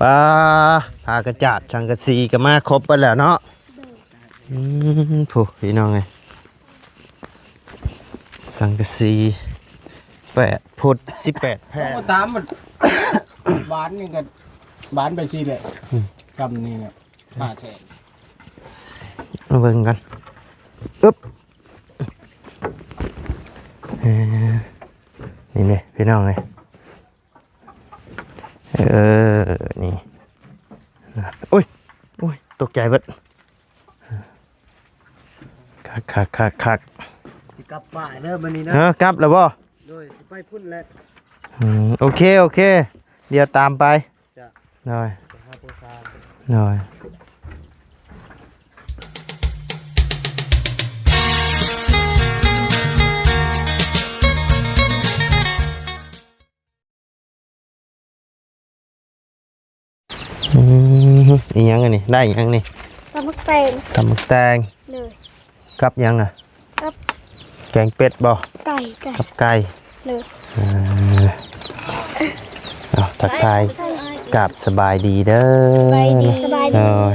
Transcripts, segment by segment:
ປາ ຜ້າກະຈາດ ສັງກະສີກໍມາຄົບເບິດແລ້ວເນາະ. ອືມ ພຸ້ນ ພີ່ນ້ອງເອີຍ ສັງກະສີແປດຟຸດ ສິບແປດແຜ່ນ. ຕາມມັນ ບານນີ້ກໍບານໄປຊີ້ແຫຼະ. ອືມ ກຳນີ້ແຫຼະ ຫ້າແສນ. ມາເບິ່ງກັນ ອຶບ ເອີ ນີ້ເດ້ ພີ່ນ້ອງເອີຍ. ເອີ ນີ້ ໂອ້ຍ ໂອ້ຍ ຕົກໃຈເບິດ. ຄັກໆໆໆ ຊິກັບປ່າເດີບັດນີ້ເດີ. ເອີ ກັບແລ້ວບໍ່? ໂດຍ ຊິໄປພຸ້ນແຫຼະ. ອືມ ໂອເຄ ໂອເຄ ດຽວຕາມໄປ. ຈ້ະ ໂດຍ ໄປຫາຜູ້ສາວ. ໂດຍ. ອືມ ອີຫຍັງອັນນີ້? ໄດ້ຫຍັງນີ້? ຕຳໝາກແຕງ. ຕຳໝາກແຕງ. ໂດຍ. ກັບຫຍັງອະ? ກັບ ແກງເປັດບໍ່? ໄກ່ ໄກ່ ກັບໄກ່. ໂດຍ. ເອີ ເອົາ ທັກທາຍ ສະບາຍດີ ກາບສະບາຍດີເດີ. ສະບາຍດີ ສະບາຍດີ. ໂດຍ.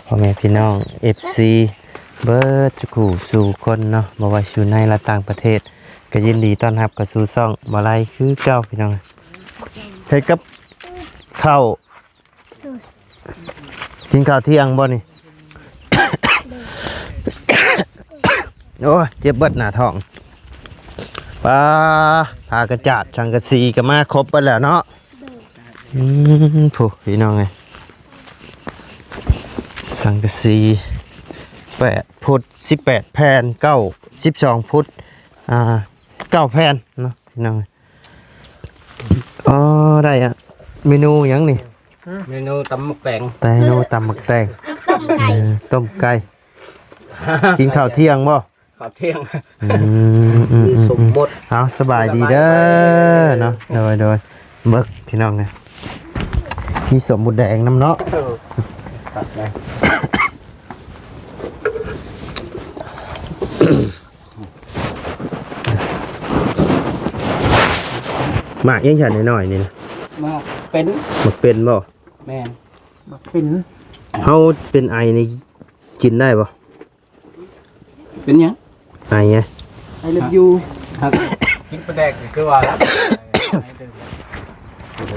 ພໍ່ແມ່ພີ່ນ້ອງ ເອັຟຊີ ເບິດສູ່ຜູ້ສູ່ຄົນເນາະ ບໍ່ວ່າຢູ່ໃນ ແລະ ຕ່າງປະເທດ ກໍຍິນດີຕ້ອນຮັບເຂົ້າສູ່ຊ່ອງບໍ່ໄລຄືເກົ່າ ພີ່ນ້ອງ. ເຮັດກັບເຂົ້າ ໂດຍ. ກິນເຂົ້າທ່ຽງບໍ່ນີ້? ໂດຍ. ໂອ້ຍ ເຈັບເບິດໜ້າທ້ອງ. ປາ ຜ້າກະຈາດ ສັງກະສີກໍມາຄົບເບິດແລ້ວເນາະ. ໂດຍ. ອືມ ພຸ້ນ ພີ່ນ້ອງເອີຍ ສັງກະສີແປດຟຸດ ສິບແປດແຜ່ນ ເກົ້າ ສິບສອງຟຸດ ອ່າ ເກົ້າແຜ່ນເນາະ ພີ່ນ້ອງເອີຍ. ອໍ ໄດ້ອະ ເມນູຫຍັງນີ້? ເມນູຕຳໝາກແຕງ. ເມນູຕຳໝາກແຕງ ຕົ້ມໄກ່. ເອີ ຕົ້ມໄກ່. ກິນເຂົ້າທ່ຽງບໍ່? ເຂົ້າທ່ຽງ. ອືມ ອືມ ມີສົມບົດ. ເອົາ ສະບາຍດີເດີເນາະ. ໂດຍ ໂດຍ. ເບິ່ງ ພີ່ນ້ອງເອີຍ ມີສົ້ມມົດແດງນຳເນາະ. ເອີ ຄັກເລີຍ. ໝາກຫຍັງຊັ້ນນ້ອຍໆນີ້ນະ? ໝາກເປັນ. ໝາກເປັນບໍ່? ແມ່ນ ໝາກເປັນ. ເຮົາເປັນໄອນີ້ກິນໄດ້ບໍ່? ເປັນຫຍັງ? ໄອໄງ. I love you. ຮັກ ກິນປາແດກນີ້ຄືວ່າລະ.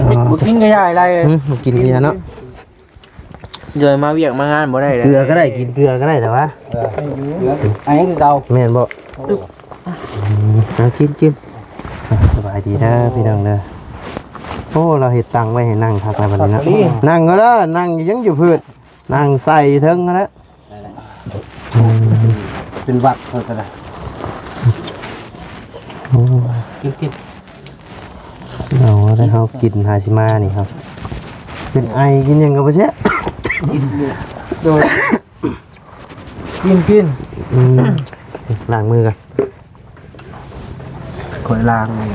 ອໍ ບໍ່ກິນກໍຢ່າໄລ. ຫືມ ບໍ່ກິນກໍຢ່າເນາະ. ເດີນມາວຽກມາງານບໍ່ໄດ້ເລີຍ. ເກືອກໍໄດ້ ກິນເກືອກໍໄດ້ ແຕ່ວ່າ ເອີ ໄອຄືເກົ່າ. ແມ່ນບໍ່? ໂອ້ ອືມ ເອົາ ກິນ ກິນ. ສະບາຍດີເດີພີ່ນ້ອງເດີ. ໂອ້ ລາວເຮັດຕັ່ງໄວ້ໃຫ້ນັ່ງຄັກແລ້ວບັດນີ້ເນາະ. ນັ່ງກໍເດີ ນັ່ງຍັງຢູ່ພື້ນ ນັ່ງໃສ່ເທິງຫັ້ນແຫຼະ. ອືມ ເປັນຫວັດເພິ່ນກໍໄດ້. ໂອ້ ກິນ ກິນ. ເອົາໄດ້ ເຮົາກິນຫາຊິມານີ້ເຮົາ ເປັນໄອ ກິນຫຍັງກໍບໍ່ແຊບ. ໂດຍ ກິນ ກິນ. ອືມ ລ້າງມືກ່ອນ. ຂ້ອຍລ້າງເອງ.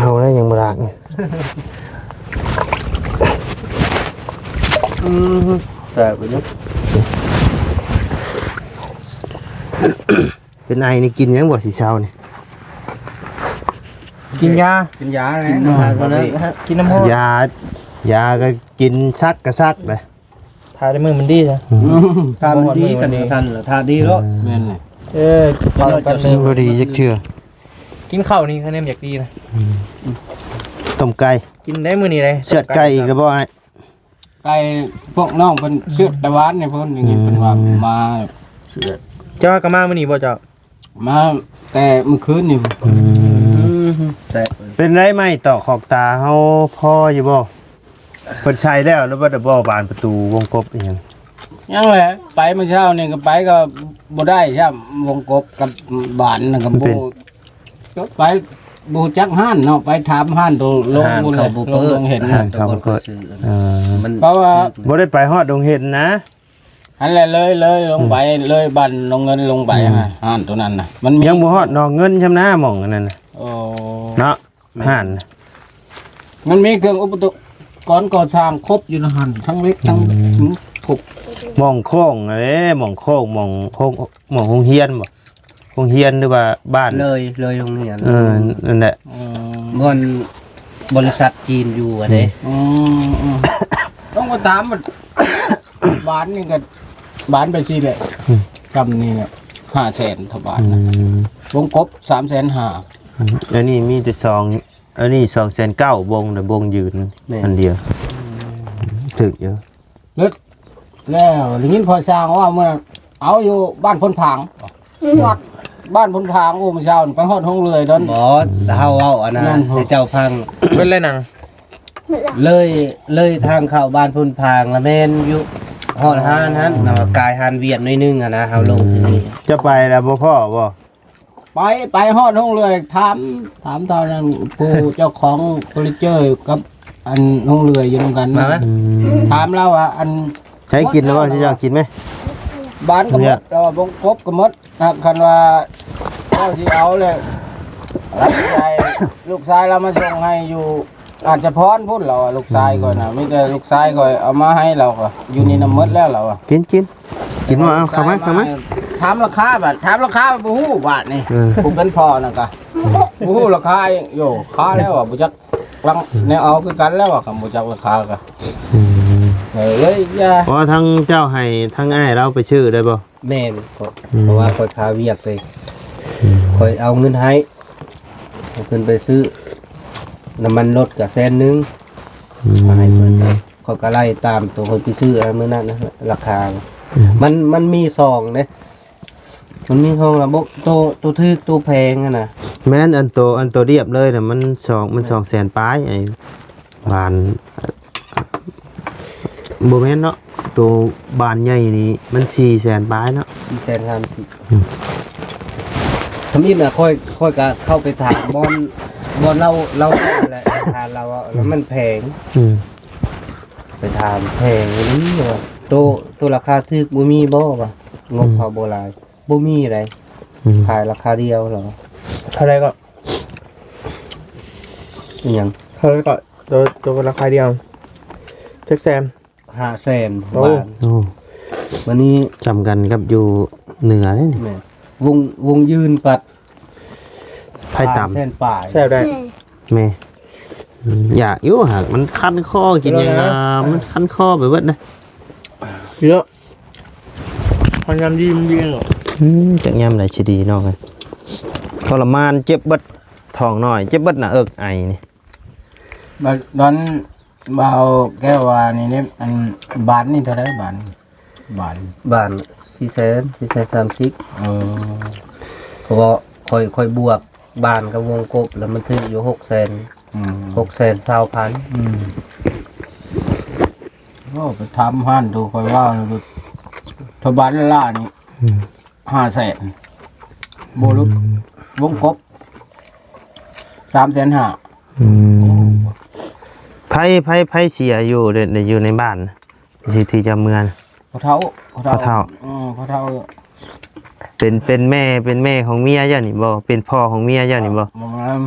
ເຮົາໄດ້ຍັງບໍ່ລ້າງ. ອືມ ແຊບເລີຍ. ເປັນໄອນີ້ກິນຫຍັງບໍ່ຊິເຊົ້ານີ້? ກິນຢາ ກິນຢາແຫຼະ. ກິນນ້ຳຮ້ອນ ກິນນ້ຳຮ້ອນ. ຢາ ຢາກໍກິນ ສັກກໍສັກເດ້. ຖ້າໄດ້ມື້ມັນດີຊະ. ອືມ ຖ້າມັນດີກໍຊັ້ນລະ ຖ້າດີໂລດ. ແມ່ນແຫຼະ. ເອີ ກິນເຂົ້າກັນ ບໍ່ດີຈັກເທື່ອ. ກິນເຂົ້ານີ້ຄະແນນຢາກດີນະ. ອືມ ຕົ້ມໄກ່ ກິນໄດ້ມື້ນີ້ເດ້. ເຊືອດໄກ່ອີກແລ້ວບໍ່ອ້າຍ? ໄກ່ພວກນ້ອງເພິ່ນເຊືອດແຕ່ວານນີ້ພຸ້ນ ໄດ້ຍິນເພິ່ນວ່າ ອືມ ມາເຊືອດ. ເຈົ້າກໍມາມື້ນີ້ບໍ່ເຈົ້າ? ມາແຕ່ມື້ຄືນນີ້. ອືມ ແຕ່ ເປັນໄດໄມ້ຕອກຂອກຕາເຮົາພໍຢູ່ບໍ່? ເພິ່ນໃສ່ແລ້ວ ຫຼືວ່າບໍ່ ບານປະຕູວົງກົບອີຫຍັງ? ຍັງແຫຼະ ໄປມື້ເຊົ້ານີ້ກໍໄປກໍບໍ່ໄດ້ຊ້ຳ ວົງກົບກັບບານນັ້ນກໍບໍ່ ໄປບໍ່ຮູ້ຈັກຮ້ານເນາະ ໄປຖາມຮ້ານໂຕລົງພຸ້ນແຫຼະ ລົງເຫັນຮ້ານເຂົາບໍ່ເປີດ. ເອີ ມັນ ເພາະວ່າບໍ່ໄດ້ໄປຮອດດົງເຫັນນະ. ຫັ້ນແຫຼະ ເລີຍ ເລີຍລົງໄປ ອືມ ເລີຍບ້ານໜອງເງິນລົງໄປ. ອືມ ຮ້ານໂຕນັ້ນນະ ມັນຍັງບໍ່ຮອດໜອງເງິນຊ້ຳນະ ໝ່ອງອັນນັ້ນນະ. ໂອ້ ເນາະ ແມ່ນ ຮ້ານ ມັນມີເຄື່ອງອຸປະກອນກໍ່ສ້າງຄົບຢູ່ໃນຫັ້ນ ທັງເຫຼັກ ອືມ ທັງ ຄົບ ໝ່ອງໂຄ້ງເດ້ ໝ່ອງໂຄ້ງ ໝ່ອງໂຮງ ໝ່ອງໂຮງຮຽນບໍ່? ໂຮງຮຽນ ຫຼືວ່າບ້ານ ເລີຍ ເລີຍໂຮງຮຽນ. ເອີ ນັ້ນແຫຼະ. ອືມ ບ່ອນ ບໍລິສັດຈີນຢູ່ຫັ້ນເດ້. ອືມ ອືມ ຕ້ອງໄປຖາມມັນ ບາດນີ້ກໍ ບາດໄປຊີ້ແຫຼະ. ອືມ ຊ່ຳນີ້ແຫຼະ ຫ້າແສນເທົ່າບາດນະ. ອືມ ວົງກົບສາມແສນຫ້າ. ອືມ ອັນນີ້ມີແຕ່ສອງ ອັນນີ້ສອງແສນເກົ້າ ວົງນະ ວົງຢືນ ແມ່ນ ອັນດຽວ. ອືມ ຖືກຢູ່. ເລີດແລ້ວ ໄດ້ຍິນພໍ່ຊ່າງເວົ້າເມື່ອ ເອົາຢູ່ບ້ານໂພນຜາງ ຮອດບ້ານໂພນຜາງ. ໂອ້ ມື້ເຊົ້ານີ້ໄປຮອດໂຮງເລື່ອຍດອນ. ບໍ່ ເຮົາເວົ້າອັນນັ້ນ ແມ່ນ ໃຫ້ເຈົ້າຟັງ. ເບິດແລ້ວໜັງ ເລີຍ ເລີຍທາງເຂົ້າບ້ານໂພນຜາງລະແມ່ນຢູ່ຮອດຮ້ານຫັ້ນນະ ກາຍຮ້ານວຽດໜ້ອຍໜຶ່ງຫັ້ນນະ ເຮົາລົງທີ່ນີ້. ຈະໄປລະບໍ່ພໍ້ບໍ່? ໄປ ໄປຮອດໂຮງເລື່ອຍ ຖາມ ຖາມເທົ່ານັ້ນ ຜູ້ເຈົ້າຂອງເຟີນິເຈີກັບອັນໂຮງເລື່ອຍຢູ່ນຳກັນ. ມາ ອືມ ຖາມລາວວ່າ ອັນ ໃຫ້ກິນແລ້ວບໍ່? ຊິຢາກກິນໄໝ? ບາດກໍໝົດ ແລ້ວວ່າວົງກົບກໍໝົດ. ຫາກຄັນວ່າເຈົ້າຊິເອົາແລ້ວ ລັດໃຈ ລູກຊາຍລາວມາສົ່ງໃຫ້ຢູ່ ອາດຈະພອນພຸ້ນ ລາວວ່າ ລູກຊາຍຂ້ອຍນະ ອືມ ມີແຕ່ລູກຊາຍຂ້ອຍເອົາມາໃຫ້ ລາວກໍຢູ່ນີ້ນຳໝົດແລ້ວ ລາວວ່າ. ກິນ ກິນ ກິນ ເອົາ ເອົາ ເຂົ້າມາ ເຂົ້າມາ. ຖາມລາຄາບາດ ຖາມລາຄາບໍ່ຮູ້ບາດນີ້. ເອີ ຜູ້ເປັນພໍ່ນັ້ນກະບໍ່ຮູ້ລາຄາອີກ. ໂຍ ຄາແລ້ວວ່າ ບໍ່ຈັກລັງແນວເອົາຄືກັນແລ້ວວ່າ ຄັນບໍ່ຈັກລາຄາກະ. ອືມ ເອີ ເລີຍຢ່າ ເພາະວ່າທາງເຈົ້າໃຫ້ທາງອ້າຍລາວໄປຊື້ໄດ້ບໍ່? ແມ່ນ ຂ້ອຍ ອືມ ເພາະວ່າຂ້ອຍຄາວຽກເລີຍ. ອືມ ຂ້ອຍເອົາເງິນໃຫ້ ເອົາເພິ່ນໄປຊື້ນ້ຳມັນລົດກະແສນໜຶ່ງ ອືມ ໃຫ້ເພິ່ນ. ຂ້ອຍກະໄລ່ຕາມໂຕຂ້ອຍໄປຊື້ມື້ນັ້ນນະ ລາຄາ. ອືມ ມັນ ມັນມີຊ່ອງເດ້ ມັນມີຊ່ອງລະບົບ ໂຕ ໂຕຖືກໂຕແພງຫັ້ນນະ. ແມ່ນ ອັນໂຕ ອັນໂຕລຽບເລີຍນະ ມັນສອງ ມັນສອງແສນປາຍ ໄອ້ບານ ບໍ່ແມ່ນເນາະ ໂຕບານໃຫຍ່ນີ້ມັນສີ່ແສນປາຍເນາະ. ສີ່ແສນສາມສິບ. ອືມ ທຳອິດນະ ຂ້ອຍ ຂ້ອຍກະເຂົ້າໄປຖາມບ່ອນ ບ່ອນເລົ່າ ເລົ່າແຫຼະ ຖາມລາວວ່າ ອືມ ມັນແພງ. ອືມ ໄປຖາມແພງອີ່ຫຼີວ່າ ໂຕ ໂຕລາຄາຖືກບໍ່ມີບໍ່ວ່າ ງົບເຮົາບໍ່ຫຼາຍ. ອືມ ບໍ່ມີໃດ. ອືມ ຂາຍລາຄາດຽວເນາະ. ເທົ່າໃດກໍ? ອີຫຍັງ? ເທົ່າໃດກໍ? ໂຕ ໂຕລາຄາດຽວ ຈັກແສນ? ຫ້າແສນ. ໂອ້ ບາດ. ໂອ້ ບາດນີ້ສ່ຳກັນກັບຢູ່ເໜືອເດ້ນີ້. ແມ່ນ ວົງ ວົງຢືນປັດ ໄພຕ່ຳ ສາມແສນປາຍ. ແຊບໄດ້. ແມ່ ອືມ ຢາກຢູ່ ຫາກມັນຄັນຄໍກິນຫຍັງ ເອີ ນະ ມັນຄັນຄໍໄປເບິດນະ. ເຍອະ ພະຍາຍາມດີມັນດີເນາະ. ອືມ ຈັກຍາມໃດຊິດີເນາະ. ທໍລະມານ ເຈັບເບິດທ້ອງນ້ອຍ ເຈັບເບິດໜ້າເອິກ ໄອນີ້. ບາດ ດອນ ບ່າວແກ້ວວ່ານີ້ເດ້ ອັນບາດນີ້ເທົ່າໃດ? ບາດ ບາດ ບາດສີ່ແສນ ສີ່ແສນສາມສິບ. ເອີ ເພາະວ່າຂ້ອຍ ຂ້ອຍບວກບາດກັບວົງກົບແລ້ວ ມັນຖືກຢູ່ຫົກແສນ. ອືມ ຫົກແສນຊາວພັນ. ອືມ ໂອ້ ໄປຖາມຮ້ານໂຕຂ້ອຍວ່າ ຖ້າບາດລະລ້ານີ້ ອືມ ຫ້າແສນ ບໍ່ຫຼຸດ. ອືມ ວົງກົບສາມແສນຫ້າ. ອືມ ໃຜ ໃຜ ໃຜເສຍຢູ່ ໃນ ຢູ່ໃນບ້ານທີ່ ທີ່ຈະເມືອນ? ພໍ່ເຖົ້າ ພໍ່ເຖົ້າ ພໍ່ເຖົ້າ. ເອີ ພໍ່ເຖົ້າ ເປັນ ເປັນແມ່ ເປັນແມ່ຂອງເມຍເຈົ້ານີ້ບໍ່? ເປັນພໍ່ຂອງເມຍເຈົ້ານີ້ບໍ່? ບໍ່ແມ່ນ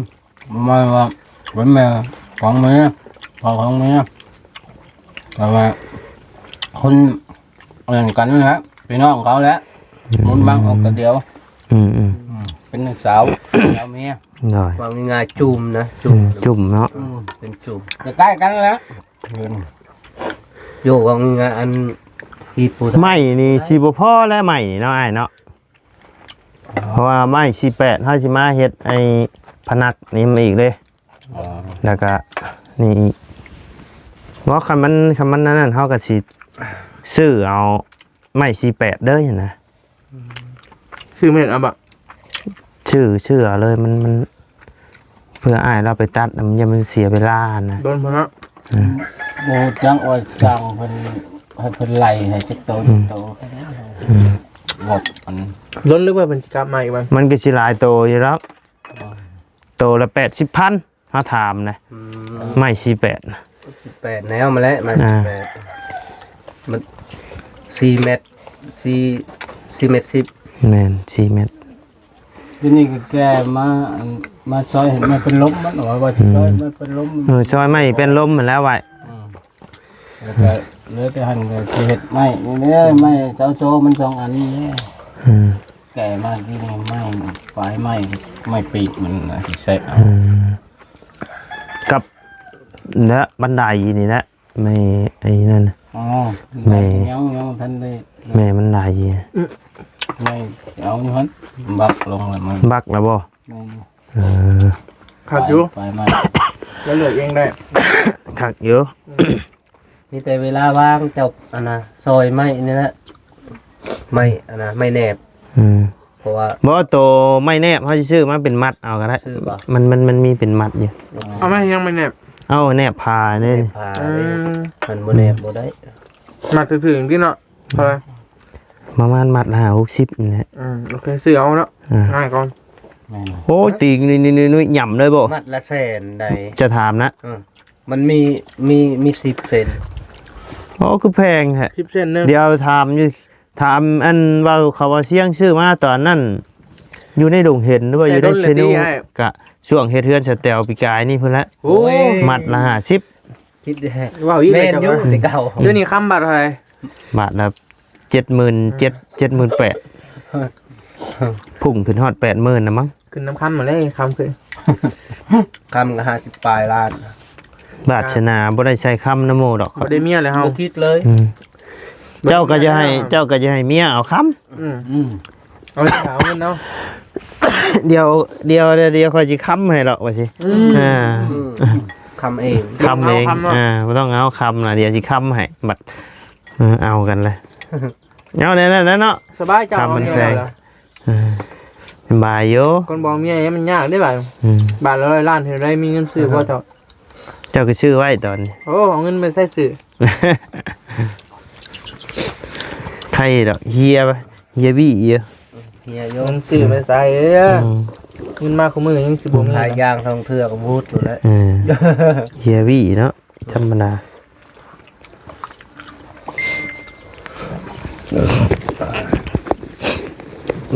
ບໍ່ແມ່ນວ່າເປັນແມ່ຂອງເມຍ ພໍ່ຂອງເມຍ ແຕ່ວ່າຄົນ ອັນນັ້ນກັນນັ້ນແຫຼະ ພີ່ນ້ອງເຂົາແຫຼະ. ອືມ ມຸນບັງອອກແຕ່ດຽວ. ອືມໆ ອືມ ເປັນນ້ອງສາວ ສາວເມຍ. ໂດຍ ເວົ້າງ່າຍໆ ຈຸ່ມນະ ຈຸ່ມ ອືມ ຈຸ່ມເນາະ. ອືມ ເປັນຈຸ່ມ ໃກ້ໆກັນແຫຼະ. ໂຍ ເວົ້າງ່າຍໆ ອັນທີ່ຜູ້ ໄມ້ນີ້ຊິບໍ່ພໍແລ້ວ ໄມ້ນີ້ເນາະ ອ້າຍເນາະ. ເພາະວ່າໄມ້ສີ່ແປດ ເຮົາຊິມາເຮັດໄອ້ພະນັກນີ້ມາອີກເດ້. ອໍ ແລ້ວກະນີ້ອີກ. ບໍ່ ຄັນມັນ ຄັນມັນອັນນັ້ນ ເຮົາກະຊິຊື້ເອົາໄມ້ສີ່ແປດເດີຫັ້ນນະ. ອືມ ຊື້ເມັດເອົາບໍ? ຊື້ ຊື້ເອົາເລີຍ ມັນ ມັນ ເພື່ອອ້າຍລາວໄປຕັດນະ ມັນ ຢ້ານມັນເສຍເວລານະ. ໂດນພຸ້ນເນາະ. ອືມ ບໍ່ຈັກວ່າຊ່າງເພິ່ນ ໃຫ້ເພິ່ນໄລ່ໃຫ້ຈັກໂຕ ອືມ ຈັກໂຕ. ອືມ ງົບອັນ ດົນຫຼືວ່າເພິ່ນຊິກັບມາອີກບັດ? ມັນກໍຊິຫຼາຍໂຕຢູ່ດອກ. ອໍ ໂຕລະແປດສິບພັນ ເຮົາຖາມນະ. ອືມ ໄມ້ສີ່ແປດ ສີ່ແປດແນວມາແລ້ວ ໄມ້ ອ່າ ສີ່ແປດ ມັນສີ່ແມັດ ສີ່ ສີ່ແມັດສິບ. ແມ່ນ ສີ່ແມັດ. ທີນີ້ກໍແກ່ມາ ອັນ ມາຊອຍເຮັດໄມ້ເປັນລົມມັນ ວ່າ ວ່າຊິຊອຍ ອືມ ໄມ້ເປັນລົມ. ເອີ ຊອຍໄມ້ເປັນລົມຫັ້ນແຫຼະໄວ້. ອືມ ແລ້ວກໍເຫຼືອແຕ່ຫັ້ນກໍຊິເຮັດໄມ້ນີ້ເດ້ ໄມ້ເສົາໂຊມັນສອງອັນນີ້ເດ້. ອືມ ແກ່ມາທີ່ນີ້ ໄມ້ ປາຍໄມ້ ໄມ້ປີກມັນນະ ຊິແຊະ. ອືມ ກັບ ແລະບັນໄດນີ້ແຫຼະ ແມ່ໄອ້ນັ້ນ ອໍ ແມ່ ຍັງ ຍັງບໍ່ທັນໄດ້ ແມ່ມັນໄດ ອືມ ແມ່ເອົາຢູ່ຫັ້ນ ບັກລົງແລ້ວມັນ ບັກແລ້ວບໍ່? ແມ່ນຢູ່ ເອີ ຄັກຢູ່ ໄປ ໄປມາ ແລ້ວເລືອກເອງໄດ້ ຄັກຢູ່ ອືມ ມີແຕ່ເວລາວ່າງເຈົ້າ ອັນນ່າ ຊອຍໄມ້ນີ້ແຫຼະ ໄມ້ ອັນນ່າ ໄມ້ແໜບ ອືມ ເພາະວ່າ ບໍ່ ໂຕໄມ້ແນບເຮົາຊິຊື້ມາເປັນມັດເອົາກໍໄດ້ ຊື້ບໍ່? ມັນ ມັນ ມັນມີເປັນມັດຢູ່ ເອົາມາຫຍັງໄມ້ແນບ? ເອົາແນບຜ້ານີ້ ແນບຜ້າ ອືມ ມັນບໍ່ແນບບໍ່ໄດ້ ມັດຖືກໆນີ້ເນາະ ເທົ່າໃດ? ປະມານມັດລະຫ້າຫົກສິບນີ້ແຫຼະ ອືມ ໂອເຄ ຊື້ເອົາເນາະ ອ່າ ງ່າຍກ່ອນ ແມ່ນ ໂອ້ຍ ຕີງນີ້ໆໆຫຍ້ຳເລີຍບໍ່? ມັດລະແສນໃດ ຈະຖາມນະ ເອີ ມັນມີ ມີ ມີສິບເສັ້ນ ໂອ້ ຄືແພງແທ້ ສິບເສັ້ນໜຶ່ງ ດຽວຖາມຢູ່ ຖາມອັນເວົ້າເຂົາວ່າຊຽງຊື້ມາຕອນນັ້ນ ຢູ່ໃນດົງເຫັນ ຫຼືວ່າຢູ່ໃນເຊໂນ ກະຊ່ວງເຮັດເຮືອນສະແຕວປີກາຍນີ້ພຸ້ນແຫຼະ ໂອ້ຍ ມັດລະຫ້າສິບ ຄິດ ເວົ້າອີກແມ່ນຢູ່ ແຕ່ເກົ່າ ດຽວນີ້ຄຳບາດເທົ່າໃດ? ບາດລະເຈັດໝື່ນເຈັດ ເຈັດໝື່ນແປດ ພຸ່ງຂຶ້ນຮອດແປດໝື່ນນະມັງ ຂຶ້ນນຳຄຳມາເລີຍ ຄຳຂຶ້ນ ຄຳກໍຫ້າສິບປາຍລ້ານ ວາສະໜາບໍ່ໄດ້ໃສ່ຄຳນຳໝູ່ດອກ ບໍ່ໄດ້ເມຍແລ້ວເຮົາ ບໍ່ຄິດເລີຍ ອືມ ເຈົ້າກໍຈະໃຫ້ ເຈົ້າກໍຈະໃຫ້ເມຍເອົາຄຳ ອືມ ອືມ ເອົາສາວເງິນເນາະ ດຽວ ດຽວ ດຽວຂ້ອຍຊິຄຳໃຫ້ດອກວ່າຊິ ອືມ ອ່າ ອືມ ຄຳເອງ ຄຳເອງ ຄຳເນາະ ອ່າ ບໍ່ຕ້ອງເອົາຄຳນະ ດຽວຊິຄຳໃຫ້ ບັດ ເອີ ເອົາກັນເລີຍ ເອົາແນວນັ້ນແຫຼະເນາະ ສະບາຍເຈົ້າ ຄຳມັນແພງ ເອົາແນວນັ້ນແຫຼະ ເອີ ສະບາຍຢູ່ ຄົນບໍ່ເອົາເມຍມັນຍາກເດ້ບາດ ອືມ ບາດລະຮ້ອຍລ້ານ ເຮັດໄດ້ມີເງິນຊື້ບໍ່ເຈົ້າ? ເຈົ້າກໍຊື້ໄວ້ຕອນນີ້ ໂອ້ ເອົາເງິນໄປໃຊ້ຊື້ ໄຄດອກ ເຮຍ ເຮຍວີ້ຢູ່ ເຮຍຢູ່ ເງິນຊື້ໄປໃຊ້ເອີ ອືມ ເງິນມາຄູ່ມື້ຍັງຊິບໍ່ມີ ຂາຍຢາງສອງເທື່ອກໍວູດຢູ່ແລ້ວ ເອີ ເຮຍວີ້ເນາະ ທຳມະດາ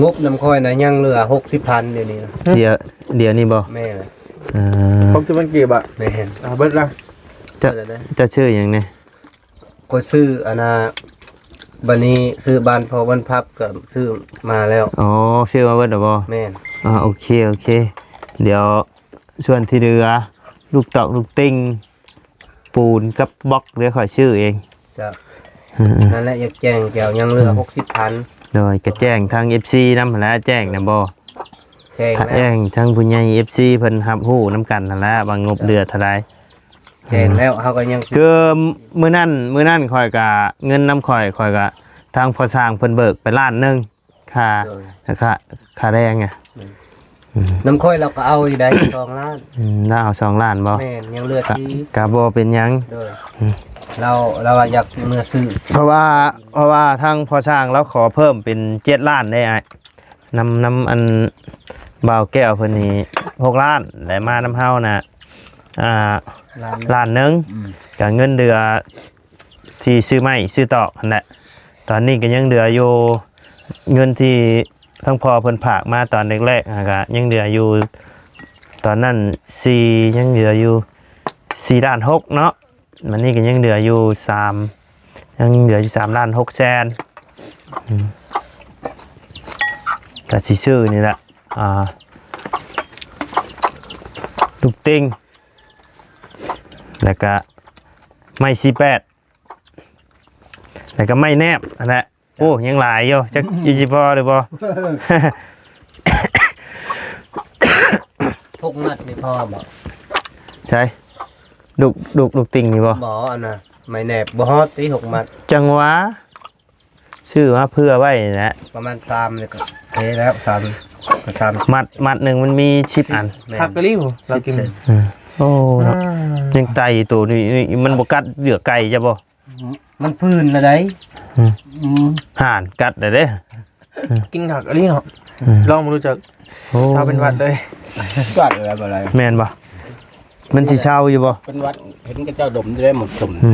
ງົບນຳຂ້ອຍນະ ຍັງເຫຼືອຫົກສິບພັນດຽວນີ້ນະ ດຽວ ດຽວນີ້ບໍ່? ແມ່ນ ເອີ ຫົກສິບພັນກີບອະ? ແມ່ນ ອ່າ ເບິດລະ ເຈົ້າ ເຈົ້າຊື້ຫຍັງແດ່? ຂ້ອຍຊື້ອັນນ່າ ບັດນີ້ຊື້ບ້ານພໍ່ບ້ານພັບກໍຊື້ມາແລ້ວ ອໍ ຊື້ມາເບິດແລ້ວບໍ່? ແມ່ນ ອ່າ ໂອເຄ ໂອເຄ ດຽວສ່ວນທີ່ເຫຼືອ ລູກຕອກລູກຕິ່ງ ປູນກັບບລັອກ ດຽວຂ້ອຍຊື້ເອງ ເຈົ້າ ເອີໆ ນັ້ນແຫຼະ ຢາກແຈ້ງແຈວ ຍັງເຫຼືອ ອືມ ຫົກສິບພັນ ໂດຍ ກໍແຈ້ງທາງເອັຟຊີນຳຫັ້ນແຫຼະ ແຈ້ງນຳບໍ່? ແຈ້ງແລ້ວ ແຈ້ງທາງຜູ້ໃຫຍ່ເອັຟຊີເພິ່ນຮັບຮູ້ນຳກັນຫັ້ນແຫຼະ ວ່າງົບເຫຼືອເທົ່າໃດ ແຈ້ງແລ້ວ ເຮົາກໍຍັງ ຄືມື້ນັ້ນ ມື້ນັ້ນຂ້ອຍກະ ເງິນນຳຂ້ອຍ ຂ້ອຍກະ ທາງພໍ່ຊ່າງເພິ່ນເບີກໄປລ້ານໜຶ່ງ ຄ່າ ໂດຍ ຄ່າ ຄ່າແຮງອະ ແມ່ນ ອືມ ນຳຂ້ອຍລາວກໍເອົາຢູ່ໃດ໋ ສອງລ້ານ ອືມ ລາວເອົາສອງລ້ານບໍ່? ແມ່ນ ຍັງເຫຼືອ ກະ ສີ່ ກະບໍ່ເປັນຫຍັງ ໂດຍ ອືມ ລາວ ລາວວ່າຢາກເມືອຊື້ ເພາະວ່າ ເພາະວ່າທາງພໍ່ຊ່າງລາວຂໍເພີ່ມເປັນເຈັດລ້ານເດ້ອ້າຍ ນຳ ນຳອັນບ່າວແກ້ວເພິ່ນນີ້ຫົກລ້ານ ແລະມານຳເຮົານະ ອ່າ ລ້ານໜຶ່ງ ລ້ານໜຶ່ງ ອືມ ກະເງິນເດືອທີ່ຊື້ໄມ້ຊື້ຕອກຫັ້ນແຫຼະ ຕອນນີ້ກໍຍັງເຫຼືອຢູ່ ເງິນທີ່ທາງພໍ່ເພິ່ນຝາກມາຕອນແລກໆ ຫັ້ນກະຍັງເຫຼືອຢູ່ ຕອນນັ້ນສີ່ ຍັງເຫຼືອຢູ່ສີ່ລ້ານຫົກເນາະ ບັດນີ້ກໍຍັງເຫຼືອຢູ່ສາມ ຍັງເຫຼືອຢູ່ສາມລ້ານຫົກແສນ ອືມ ກະຊິຊື້ນີ້ແຫຼະ ອ່າ ລູກຕິ່ງ ແລ້ວກະໄມ້ສີ່ແປດ ແລ້ວກະໄມ້ແນບຫັ້ນແຫຼະ ໂອ້ ຍັງຫຼາຍຢູ່ ຈັກ ອືມ ຊິພໍຫຼືບໍ່ ຫົກມັດນີ້ພໍບໍ່? ໃສ ລູກ ລູກ ລູກຕິ່ງນີ້ບໍ່? ບໍ່ ອັນນ່າ ໄມ້ແນບບໍ່ຮອດຕິ ຫົກມັດ ຈັ່ງຫວາ ຊື້ມາເພື່ອໄວ້ນີ້ແຫຼະ ປະມານສາມນີ້ກໍເທແລ້ວ ສາມ ກໍສາມ ມັດ ມັດໜຶ່ງມັນມີສິບອັນ ແມ່ນ ຄັກອີ່ຫຼີ ລາວກິນ ສິບເຊັນ ອືມ ໂອ້ ເນາະ ອືມ ຍັງໄຕໂຕນີ້ ນີ້ມັນບໍ່ກັດເຫຍື່ອໄກ່ເຈົ້າບໍ່? ມັນພື້ນລະໃດ ອືມ ອືມ ຫ່ານກັດລະເດ້ ກິນຄັກອີ່ຫຼີເນາະ ອືມ ລອງບໍ່ຮູ້ຈັກ ໂອ້ ເຊົາເປັນຫວັດເລີຍ ຫວັດແລ້ວບໍ່ໄດ້ ແມ່ນບໍ່? ມັນຊິເຊົາຢູ່ບໍ່? ເປັນຫວັດ ເຫັນເຂົາເຈົ້າດົມຢູ່ໄດ໋ ໝົດສົມ ອື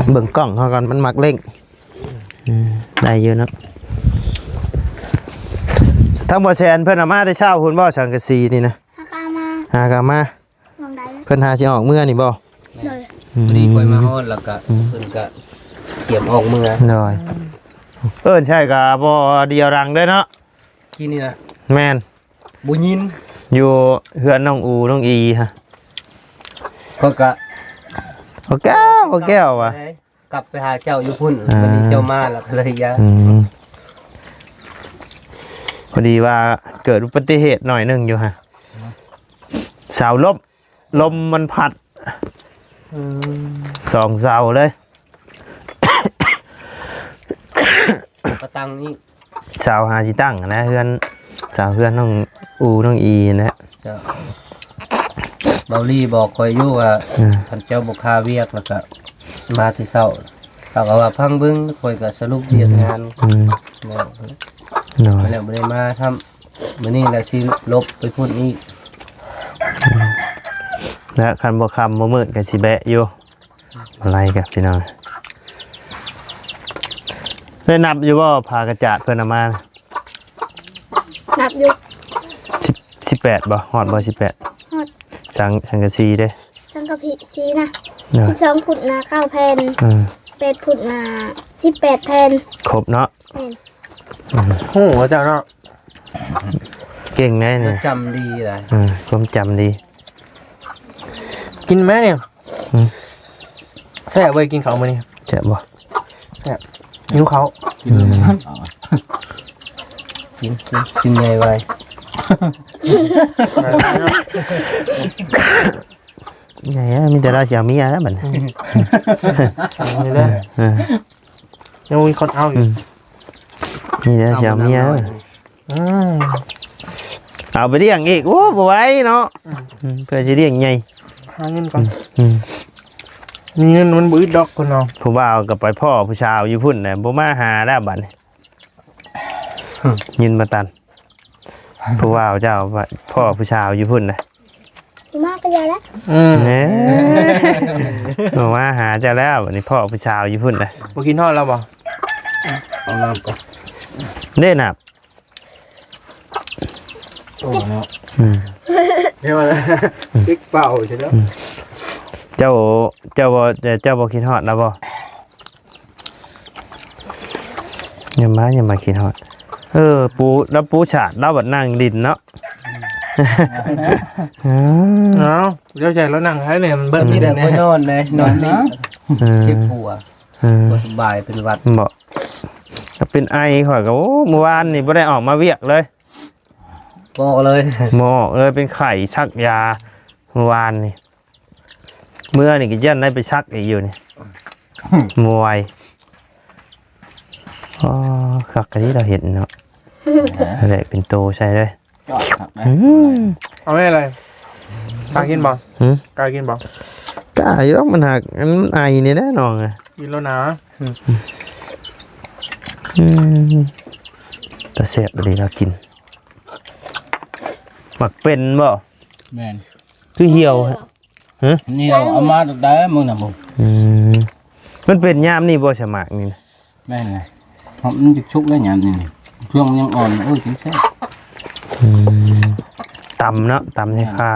ມ ເບິ່ງກ້ອງເຮົາກ່ອນ ມັນມັກເລັ່ງ ອືມ ໄດ້ຢູ່ເນາະ ທາງບໍ່ແຊນເພິ່ນເອົາມາແຕ່ເຊົ້າພຸ້ນບໍ່ ສັງກະສີນີ້ນະ? ຫາກະເອົາມາ ຫາກະເອົາມາ ເພິ່ນຫາຊິອອກເມືອນີ້ບໍ່? ໂດຍ ອືມ ພໍດີຂ້ອຍມາຮອດແລ້ວກະ ອືມ ເພິ່ນກະກຽມອອກເມືອ ໂດຍ ເອີ້ນໃສ່ກະບໍ່ດຽວດັງເດ້ເນາະ ກິນນີ້ນະ ແມ່ນ ບໍ່ຍິນ ຢູ່ເຮືອນນ້ອງອູ ນ້ອງອີຮະ ຂ້ອຍກະ ໂອແກ້ວ ໂອແກ້ວວ່າ ກັບໄປຫາເຈົ້າຢູ່ພຸ້ນ ອ່າ ບັດນີ້ເຈົ້າມາແລ້ວກໍເລີຍຢ່າ ອືມ ພໍດີວ່າເກີດອຸບັດຕິເຫດໜ້ອຍໜຶ່ງຢູ່ຫັ້ນ ເສົາລົ້ມ ລົມມັນພັດ ອືມ ສອງເສົາເລີຍ ກະຕັ້ງອີກ ເສົາຫາຊິຕັ້ງນະ ເຮືອນ ເສົາເຮືອນນ້ອງອູ ນ້ອງອີນະ ເຈົ້າ ເບົາລີບອກຂ້ອຍຢູ່ວ່າ ອືມ ຄັນເຈົ້າບໍ່ຄາວຽກແລ້ວກະມາແຕ່ເຊົ້າ ເຂົາກໍວ່າພັງເບິ່ງ ຂ້ອຍກໍສະຫຼຸບວຽກງານ ອືມ ແລ້ວ ໂດຍ ແລ້ວບໍ່ໄດ້ມາຊ້ຳ ມື້ນີ້ລະຊິຫຼົບໄປພຸ້ນອີກ ແລະ ຄັນບໍ່ຄ່ຳບໍ່ມືດກໍຊິແບະຢູ່ ມາໄລ່ກັບພີ່ນ້ອງ ໄດ້ນັບຢູ່ບໍ່ ຜ້າກະຈາດເພິ່ນເອົາມາ ນັບຢູ່ ສິບ ສິບແປດບໍ່ ຮອດບໍ່ ສິບແປດ ຮອດ ສັງ ສັງກະສີເດ້ ສັງກະສີນະ ເນາະ ສິບສອງຟຸດນະ ເກົ້າແຜ່ນ ອືມ ແປດຟຸດນະ ສິບແປດແຜ່ນ ຄົບເນາະ ແມ່ນ ອືມ ຮູ້ວ່າເຈົ້າເນາະ ເກັ່ງແດ່ນີ້ ຄວາມຈຳດີຫຼາຍ ອືມ ຄວາມຈຳດີ ກິນແມນີ້ ອືມ ແຊບເວີຍ ກິນເຂົ້າມື້ນີ້ ແຊບບໍ່ ແຊບ ຫິວເຂົ້າ ກິນ ອືມ ກິນ ກິນ ກິນໃຫຍ່ໄວ ໃຫຍ່ ມີແຕ່ລາວຊິເອົາເມຍແລ້ວບັດນີ້ ນີ້ເດີ ເອີ ຍັງມີຄົນເອົາຢູ່ ອືມ ມີແຕ່ຊິເອົາເມຍ ອືມ ເອົາໄປລ້ຽງອີກ ໂອ້ ບໍ່ໄຫວເນາະ ອືມ ອືມ ເພື່ອຊິລ້ຽງໃຫຍ່ ຫາເງິນກ່ອນ ອືມ ມີເງິນມັນບໍ່ອຶດດອກຄົນເຮົາ ຜູ້ບ່າວກໍໄປພໍ້ຜູ້ສາວຢູ່ພຸ້ນແຫຼະ ບໍ່ມາຫາແລ້ວບັດນີ້ ຍິນບໍ່ຕັນ ຜູ້ບ່າວເຈົ້າພໍ້ຜູ້ສາວຢູ່ພຸ້ນນະ ມາກໍຢ່າແລ້ວ ອືມ ເອີ ບໍ່ມາຫາເຈົ້າແລ້ວ ບັດນີ້ພໍ້ຜູ້ສາວຢູ່ພຸ້ນນະ ບໍ່ຄິດຮອດລາວບໍ່ ເອົານ້ຳກ່ອນ ເດ້ນ້ຳ ໂອ້ເນາະ ອືມ ເຮັດວ່າ ອືມ ປິກເປົ່າຊິເນາະ ອືມ ເຈົ້າ ເຈົ້າບໍ່ ເຈົ້າບໍ່ຄິດຮອດລາວບໍ່? ຍັງມາ ຍັງມາຄິດຮອດ ເອີ ປູ ລາວປູຊາດ ລາວບັດນັ່ງຫຼິ້ນເນາະ ອືມ ເອົາ ເຈົ້າໃຈລາວນັ່ງໃຫ້ນີ້ ມັນເບິ່ງ ມີແຕ່ ນີ້ແຫຼະ ໄປນອນເດ້ ນອນຫຼິ້ນ ເອີ ເຈັບຫົວ ເອີ ບໍ່ສະບາຍ ເປັນຫວັດ ບໍ່ ກໍເປັນໄອ ຂ້ອຍກໍ ໂອ້ ມື້ວານນີ້ບໍ່ໄດ້ອອກມາວຽກເລີຍ ບໍ່ອອກເລີຍ ບໍ່ອອກເລີຍ ເປັນໄຂ້ ສັກຢາ ມື້ວານນີ້ ເມື່ອນີ້ກໍຢ້ານໄດ້ໄປສັກອີກຢູ່ນີ້ ເມື່ອວານ ອໍ ຄັກກະດີລາວເຮັດເນາະ ແຫຼະ ເປັນໂຕໃສ່ເລີຍ ຍອດຄັກເດ້ ອືມ ເອົາແມ່ອະໄລ ກ້າກິນບໍ່? ຫື? ກ້າກິນບໍ່? ກ້າຢູ່ດອກ ມັນຫາກ ມັນໄອນີ້ແຫຼະນ້ອງ ກິນໂລດນາ ອືມ ອືມ ຕາແຊບອີ່ຫຼີລາວກິນ ໝາກເປັນບໍ່? ແມ່ນ ຄືຫ່ຽວ ຮະ? ນີ້ເອົາມາແຕ່ໃດມື້ນະບໍ່? ອືມ ມັນເປັນຍາມນີ້ບໍ່ ສະໝາກນີ້ນະ? ແມ່ນແຫຼະ ເພາະມັນຈະສຸກແລ້ວຍາມນີ້ ຊ່ວງມັນຍັງອ່ອນ ໂອ້ຍ ກິນແຊບ ອືມ ຕຳເນາະ ຕຳໃສ່ຂ່າ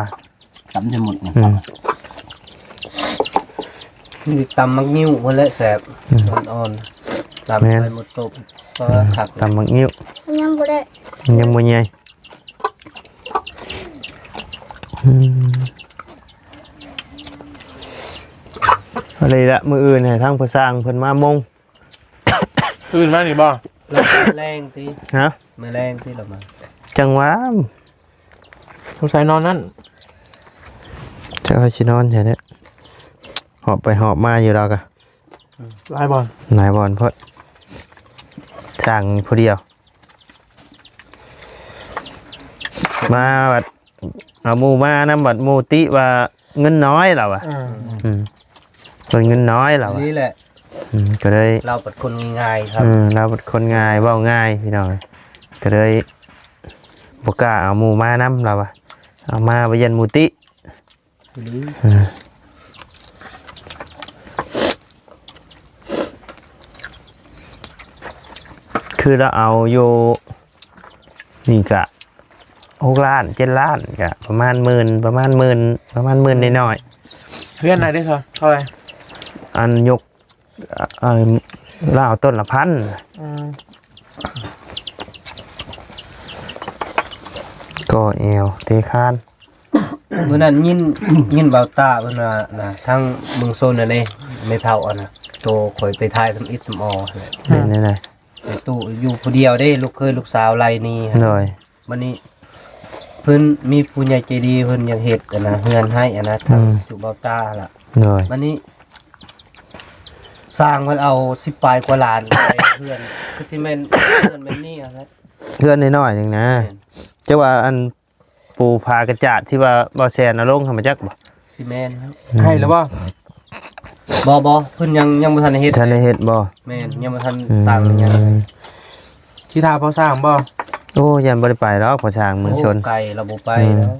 ຕຳໃສ່ໝົດນີ້ ອືມ ມີຕຳໝາກງິ້ວພຸ້ນແຫຼະແຊບ ອືມ ອ່ອນໆ ຕຳ ແມ່ນ ໃສ່ໝົດສົບ ກໍ ອືມ ຄັກ ຕຳໝາກງິ້ວ ຍັງບໍ່ໄດ້ ຍັງບໍ່ໃຫຍ່ ອືມ ອັນນີ້ລະ ມື້ອື່ນໃຫ້ທາງຜູ້ຊ່າງເພິ່ນມາມຸງ ອື່ນມານີ້ບໍ່? ແລງຕິ ຮະ? ມື້ແລງຕິລາວມາ ຈັ່ງຫວາ ສົງໄສນອນນັ້ນ ຈັກວ່າຊິນອນໃສແຫຼະ ຫອບໄປຫອບມາຢູ່ລາວກະ ອືມ ຫຼາຍບ່ອນ ຫຼາຍບ່ອນໂພດ ສ້າງຜູ້ດຽວ ມາບັດ ເອົາໝູ່ມານຳ ບັດໝູ່ຕິວ່າເງິນນ້ອຍລາວວ່າ ອືມ ອືມ ເພິ່ນເງິນນ້ອຍລາວວ່າ ນີ້ແຫຼະ ອືມ ກໍເລີຍ ລາວເປັນຄົນງ່າຍໆ ຄັບ ອືມ ລາວເປັນຄົນງ່າຍ ເວົ້າງ່າຍພີ່ນ້ອງ ກໍເລີຍບໍ່ກ້າເອົາໝູ່ມານຳລາວວ່າ ເອົາມາບໍ່ຢ້ານໝູ່ຕິ ອືມ ຄືລາວເອົາຢູ່ນີ້ກະຫົກລ້ານ ເຈັດລ້ານ ກະປະມານໝື່ນ ປະມານໝື່ນ ປະມານໝື່ນໜ້ອຍໆ ເຮືອນໃດເດ້ ເທົ່າໃດ? ອັນຍົກ ເອີ ລາວຕົ້ນລະພັນ ອືມ ກໍແອວເຕຄານ ມື້ນັ້ນຍິນ ຍິນເວົ້າຕາເພິ່ນວ່ານະ ທາງເມືອງຊົນນັ້ນເດ້ ແມ່ເຖົ້າອັນນະ ໂຕຂ້ອຍໄປຖ່າຍທຳອິດທຳອໍ ເປັນແນວໃດ? ແມ່ຕູ້ຢູ່ຜູ້ດຽວເດ້ ລູກເຂີຍລູກສາວໄລ່ໜີ ໂດຍ ບັດນີ້ເພິ່ນມີຜູ້ໃຫຍ່ໃຈດີ ເພິ່ນຢາກເຮັດອັນນະ ເຮືອນໃຫ້ອັນນະ ທາງ ອືມ ຈຸເວົ້າຕາລະ ໂດຍ ບັດນີ້ຊ່າງເພິ່ນເອົາສິບປາຍກວ່າລ້ານ ເຮືອນ ຄືຊິແມ່ນເຮືອນແມ່ນນີ້ຫັ້ນແຫຼະ ເຮືອນນ້ອຍໆໜຶ່ງນະ ແມ່ນ ແຕ່ວ່າອັນ ປູຜາກະຈາດທີ່ວ່າບ່າວແສນເອົາລົງຫັ້ນ ມາຈັກບໍ່? ຊິແມ່ນແລ້ວ ອືມ ໃຫ້ແລ້ວບໍ່? ບໍ່ ບໍ່ ເພິ່ນຍັງ ຍັງບໍ່ທັນໄດ້ເຮັດ ທັນໄດ້ເຮັດບໍ່? ແມ່ນ ຍັງບໍ່ທັນ ອືມ ຕັ້ງຫຍັງ ຊິຖ້າພໍ່ຊ່າງບໍ່? ໂອ້ ຢ້ານບໍ່ໄດ້ໄປດອກ ພໍ່ຊ່າງເມືອງຊົນ ໂອ້ ໄກ ລາວບໍ່ໄປ ອືມ ແລ້ວ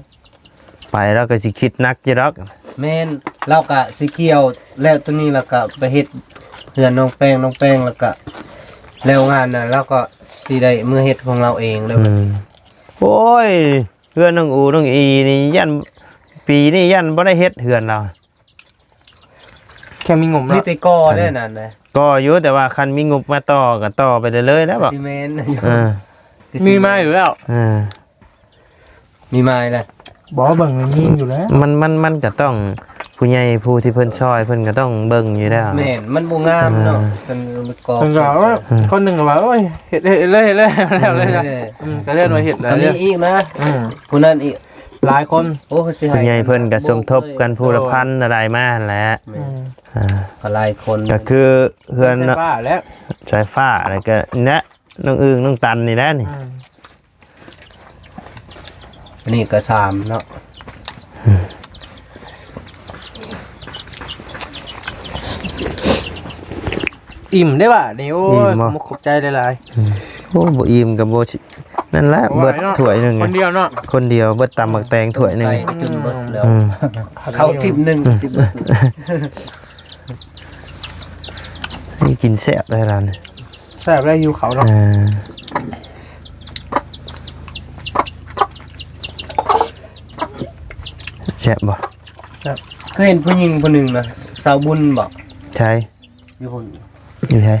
ໄປລາວກໍຊິຄິດໜັກຢູ່ດອກ ແມ່ນ ລາວກໍຊິກ່ຽວແລ້ວ ໂຕນີ້ລາວກໍໄປເຮັດເຮືອນນ້ອງແປ້ງ ນ້ອງແປ້ງ ແລ້ວກໍແລ້ວງານນະ ລາວກໍຊິໄດ້ເມືອເຮັດຂອງລາວເອງແລ້ວ ອືມ ໂອ້ຍ ເຮືອນນ້ອງອູນ້ອງອີນີ້ຢ້ານ ປີນີ້ຢ້ານບໍ່ໄດ້ເຮັດເຮືອນລາວ ແຄ່ມີງົບ ມີແຕ່ກໍ່ໄດ້ນັ້ນນະ ກໍ່ຢູ່ ແຕ່ວ່າຄັນມີງົບມາຕໍ່ກໍຕໍ່ໄປເລື້ອຍໆແລ້ວ ຊິແມ່ນຢູ່ ເອີ ມີມາຢູ່ແລ້ວ ເອີ ມີມາແລ້ວ ບໍ່ ເບິ່ງມີຢູ່ແລ້ວ ມັນ ມັນ ມັນກໍຕ້ອງ ຜູ້ໃຫຍ່ຜູ້ທີ່ເພິ່ນຊ່ອຍ ເພິ່ນກໍຕ້ອງເບິ່ງຢູ່ແລ້ວ ແມ່ນ ມັນບໍ່ງາມເນາະ ເອີ ເພິ່ນກໍ ເພິ່ນກໍ ເອີ ຄົນໜຶ່ງກໍວ່າ ໂອ້ຍ ເຮັດ ເຮັດເລີຍ ເຮັດເລີຍ ແລ້ວເລີຍນະ ເອີ ອືມ ກໍເລີຍວ່າເຮັດແລ້ວ ກໍມີອີກນະ ອືມ ຜູ້ນັ້ນອີກ ຫຼາຍຄົນ ໂອ້ ຄືຊິໃຫ້ ຜູ້ໃຫຍ່ເພິ່ນກໍສົມທົບກັນຜູ້ລະພັນລະໄດມາຫັ້ນແຫຼະ ແມ່ນ ອືມ ອ່າ ກໍຫຼາຍຄົນ ກໍຄືເຮືອນ ສາຍຟ້າແຫຼະ ສາຍຟ້າ ແລ້ວກໍນີ້ແຫຼະ ນ້ອງອຶ່ງ ນ້ອງຕັນນີ້ແຫຼະນີ້ ອືມ ອັນນີ້ກໍສາມເນາະ ອີ່ມເດ້ຫວານີ້ ໂອ້ຍ ອີ່ມບໍ່? ຂອບໃຈຫຼາຍໆ ອືມ ໂອ້ ບໍ່ອີ່ມກໍບໍ່ຊິ ນັ້ນແຫຼະ ບໍ່ໄຫວເນາະ ເບິດຖ້ວຍໜຶ່ງ ຄົນດຽວເນາະ ຄົນດຽວເບິດຕຳໝາກແຕງຖ້ວຍໜຶ່ງ ໄປກໍຈົນເບິດແລ້ວ ອືມ ເຂົ້າທິບໜຶ່ງ ອືມ ຊິເບິດ ນີ້ກິນແຊບເລີຍລາວນີ້ ແຊບແລ້ວຫິວເຂົ້າເນາະ ເອີ ແຊບບໍ່? ແຊບ ເຄີຍເຫັນຜູ້ຍິງຜູ້ໜຶ່ງນະ ສາວບຸນບໍ? ໃສ? ຢູ່ພຸ້ນ ຢູ່ໃສ?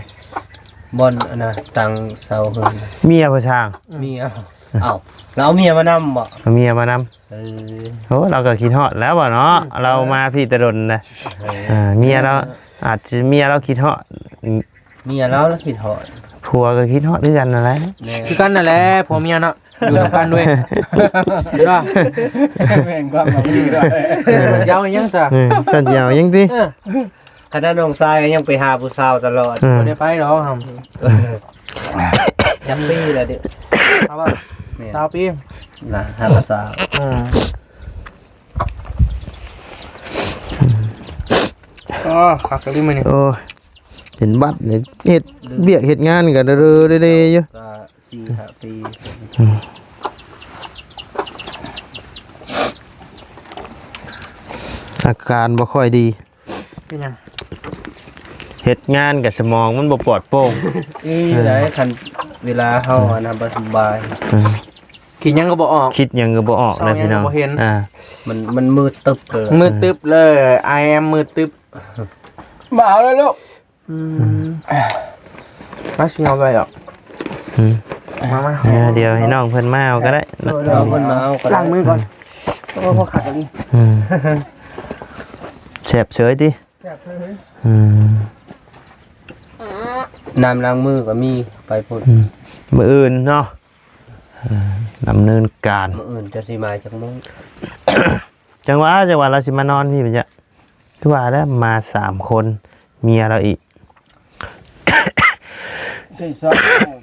ບ່ອນອັນນະ ຕັ້ງເສົາເຮືອນ ເມຍຜູ້ຊ່າງ ເມຍ ເອົ້າ ລາວເອົາເມຍມານຳບໍ? ເອົາເມຍມານຳ ເອີ ໂອ້ ລາວກໍຄິດຮອດແລ້ວບໍເນາະ ອືມ ລາວມາພີ້ແຕ່ດົນນະ ເອີ ເອີ ເມຍລາວ ອາດຊິເມຍລາວຄິດຮອດ ເມຍລາວລະຄິດຮອດ ຜົວກໍຄິດຮອດຄືກັນນັ້ນແຫຼະ ແມ່ນ ຄືກັນນັ້ນແຫຼະ ຜົວເມຍເນາະ ຢູ່ນຳກັນດ້ວຍ ເນາະ ແມ່ນຄວາມລາວດີດ້ວຍ ເອີ ເຈົ້າຫຍັງຊະ ເອີ ທ່ານຊິເອົາຫຍັງຕິ ເອີ ຂະໜາດນ້ອງຊາຍຍັງໄປຫາຜູ້ສາວຕະຫຼອດ ອືມ ບໍ່ໄດ້ໄປດອກ ຈັກປີແລ້ວເດ? ຊາວ ແມ່ນ ຊາວປີ ນະ ຫາຜູ້ສາວ ອືມ ໂອ້ ຄັກອີ່ຫຼີມື້ນີ້ ໂອ້ ເຫັນບັດນີ້ ເຮັດວຽກເຮັດງານກໍເດີໆຢູ່ ກໍສີ່ຫ້າປີ ອືມ ອາການບໍ່ຄ່ອຍດີ ເປັນຫຍັງ? ເຮັດງານກັບສະໝອງມັນບໍ່ປອດໂປ່ງ ອີ ເອີ ໄດ້ ຄັນເວລາເຮົາ ອືມ ອັນນັ້ນບໍ່ສະບາຍ ອືມ ຄິດຫຍັງກໍບໍ່ອອກ ຄິດຫຍັງກໍບໍ່ອອກ ເຊົາຫຍັງກໍບໍ່ເຫັນ ນະພີ່ນ້ອງ ອ່າ ມັນ ມັນມືດຕຶບເລີຍ ມືດຕຶບເລີຍ ອາຍແອມມືດຕຶບ ມາເອົາເລີຍລູກ ອືມ ມາຊິເອົາໄປດອກ ອືມ ມາ ມາ ເອີ ດຽວໃຫ້ນ້ອງເພິ່ນມາເອົາກໍໄດ້ ເອີ ດຽວເພິ່ນມາເອົາກໍໄດ້ ລ້າງມືກ່ອນ ໂອ້ ຄັກອີ່ຫຼີ ອືມ ແຊບເສີຍຕິ ອືມ ນ້ຳລ້າງມືກໍມີ ໄປພຸ້ນ ອືມ ມື້ອື່ນເນາະ ເອີ ດຳເນີນການ ມື້ອື່ນຈະຊິມາຈັກໂມງ ຈັ່ງວ່າ ຈັ່ງວ່າລາວຊິມານອນພີ້ ເປັນຫຍັງ ຄືວ່າແລ້ວ ມາສາມຄົນ ເມຍລາວອີກ ໃສ່ຊອກ